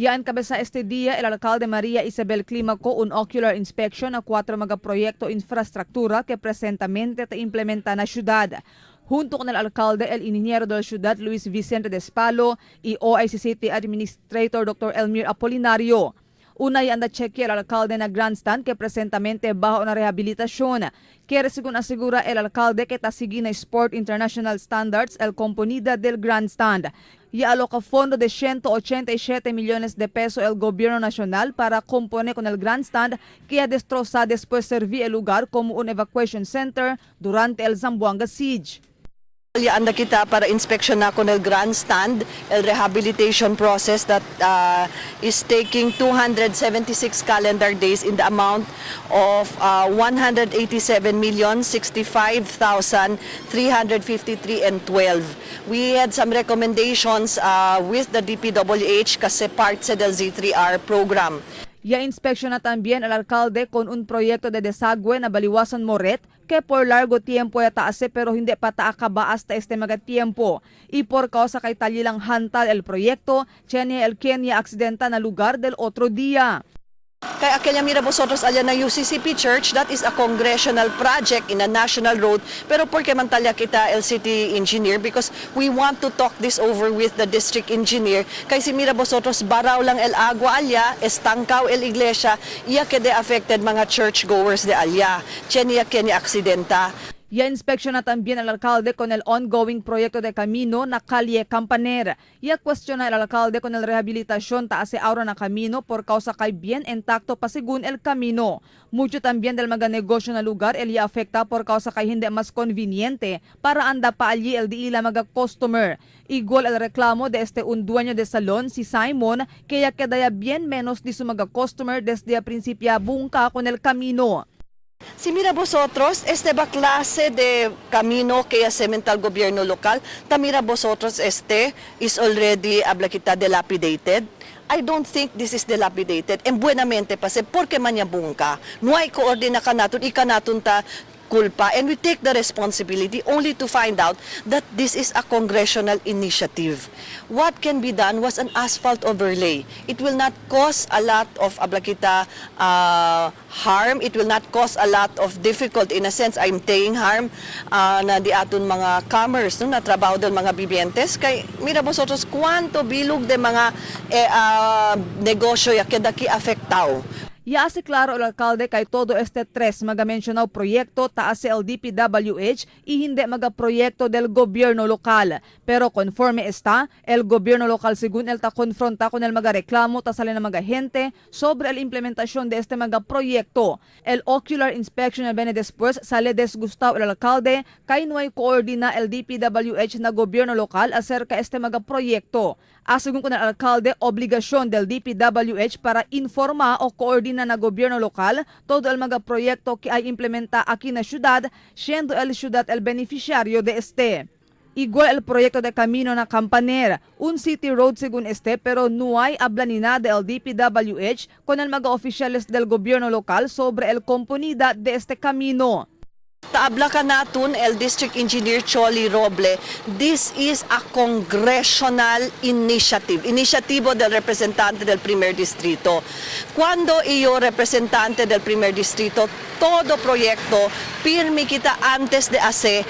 Ya encabeza este día el alcalde María Isabel Clímaco un ocular inspection a cuatro mga proyecto infraestructura que presentamente te implementa na ciudad. Junto con el alcalde, el ingeniero de la ciudad Luis Vicente Despalo y OIC City Administrator Dr. Elmir Apolinario. Una anda cheque el alcalde na grandstand que presentamente bajo na rehabilitación. Quiere, según asegura el alcalde, que ta na Sport International Standards el componida del grandstand. Y aloca fondo de 187 millones de pesos el gobierno nacional para componer con el grandstand que ha destrozado después servir el lugar como un evacuation center durante el Zamboanga siege. Anda kita para inspection na con el grandstand, el rehabilitation process that is taking 276 calendar days in the amount of 187,065,353 and 12. We had some recommendations with the DPWH kasi part sa del Z3R program. Ya inspecciona también el alcalde con un proyecto de desagüe na Baliwasan Moret que por largo tiempo ya taase pero hindi pa taakaba hasta este mga tiempo. Y por causa kay talilang hantal el proyecto, tiene el Kenya aksidenta na lugar del otro día. Kaya aquella mira vosotros allá na UCCP Church, that is a congressional project in a national road. Pero por qué man talya kita el city engineer? Because we want to talk this over with the district engineer. Kay si mira vosotros, baraw lang el agua allá, estancaw el iglesia, iya quede affected mga church goers de allá. Tiyan kenya aksidenta. Ya inspecciona también al alcalde con el ongoing proyecto de camino na Calle Campaner. Ya cuestiona el alcalde con el rehabilitación ta hace ahora na camino por causa kay bien intacto pa según el camino. Mucho también del mga negosyo na lugar el ya afecta por causa kay hindi mas conveniente para anda pa allí el di ila mga customer. Igual el reclamo de este un dueño de salón, si Simon, que ya queda ya bien menos di su mga customer desde a principio bunka con el camino. Si mira vosotros, este va clase de camino que cementa el gobierno local, ta mira vosotros este is already, habla kita, dilapidated. I don't think this is dilapidated. En buenamente pase, porque manyabungka. No hay coordina kanaton, ikanaton ta culpa, and we take the responsibility only to find out that this is a congressional initiative. What can be done was an asphalt overlay. It will not cause a lot of, habla kita, harm. It will not cause a lot of difficult, in a sense, I'm saying harm na di aton mga commerce, no, na trabaho del mga vivientes. Kay mira vosotros cuánto bilog de mga negosyo ya queda aquí afectado. Ya hace claro el alcalde kay todo este tres maga mencionado proyecto taas el DPWH y hindi maga proyecto del gobierno lokal. Pero conforme está, el gobierno local según él ta confronta con el maga reclamo ta sale na maga gente sobre la implementación de este maga proyecto. El ocular inspection viene después sale desgustado el alcalde kay no hay coordina el DPWH na gobierno local acerca este maga proyecto. Según con el alcalde, obligación del DPWH para informa o coordina na gobierno local todo el mga proyecto que hay implementa aquí na ciudad, siendo el ciudad el beneficiario de este. Igual el proyecto de camino na Campaner, un city road según este, pero no hay habla ni nada del DPWH con el mga oficiales del gobierno local sobre el componida de este camino. Taabla ka naton el District Engineer Choli Roble, this is a congressional initiative, initiativo del representante del primer distrito. Cuando iyo representante del primer distrito, todo proyecto, pirmi kita antes de hacer,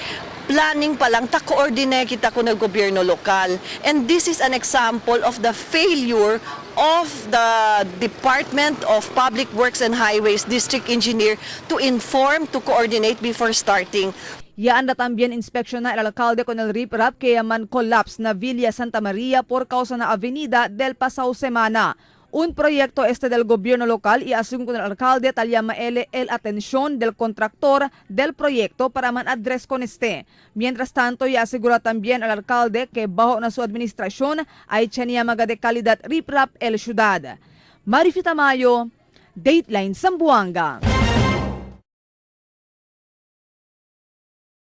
planning pa lang, ta-coordinate kita con el gobyerno lokal. And this is an example of the failure of the Department of Public Works and Highways District Engineer to inform, to coordinate before starting. Ya anda también inspecciona el alcalde con el riprap que llaman collapse na Villa Santa Maria por causa na avenida del pasado semana. Un proyecto este del gobierno local y según con el alcalde talya maele el atención del contractor del proyecto para man address con este. Mientras tanto, ya asegura también al alcalde que bajo na su administración hay chania maga de calidad riprap el ciudad. Marifita Mayo, Dateline Zamboanga.